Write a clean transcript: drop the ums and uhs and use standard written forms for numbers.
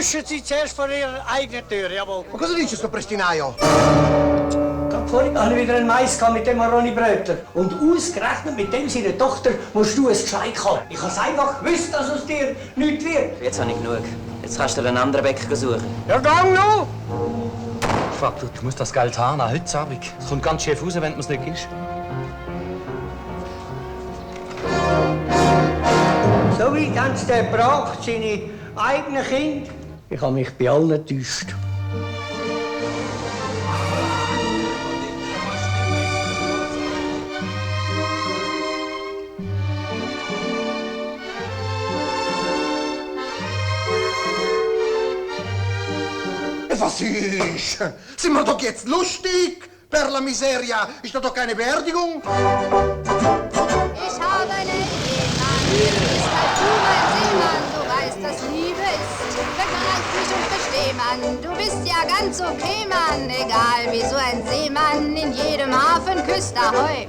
Wischen Sie zuerst vor Ihrer eigenen Tür, jawohl. Ma cosa dice sto prestinaio? Vorhin habe ich wieder einen Mais mit dem Maroni-Brötler. Und ausgerechnet mit dem seiner Tochter musst du ein Geschenk haben. Ich habe einfach gewusst, dass aus dir nichts wird. Jetzt habe ich genug. Jetzt kannst du dir einen anderen Bäcker suchen. Ja, gang noch! Fuck, du musst das Geld haben, heute Abend. Es kommt ganz schief raus, wenn man es nicht ist. So weit haben sie den gebracht, seine eigenen Kinder. Ich habe mich bei allen getäuscht. Was ist? Sind wir doch jetzt lustig? Per la miseria, ist das doch keine Beerdigung? Ich habe einen Seemann, bist halt du mein Seemann, du weißt, dass Liebe ist. Begreif mich und versteh, Mann, du bist ja ganz okay, Mann. Egal wie so ein Seemann in jedem Hafen küsst Ahoi.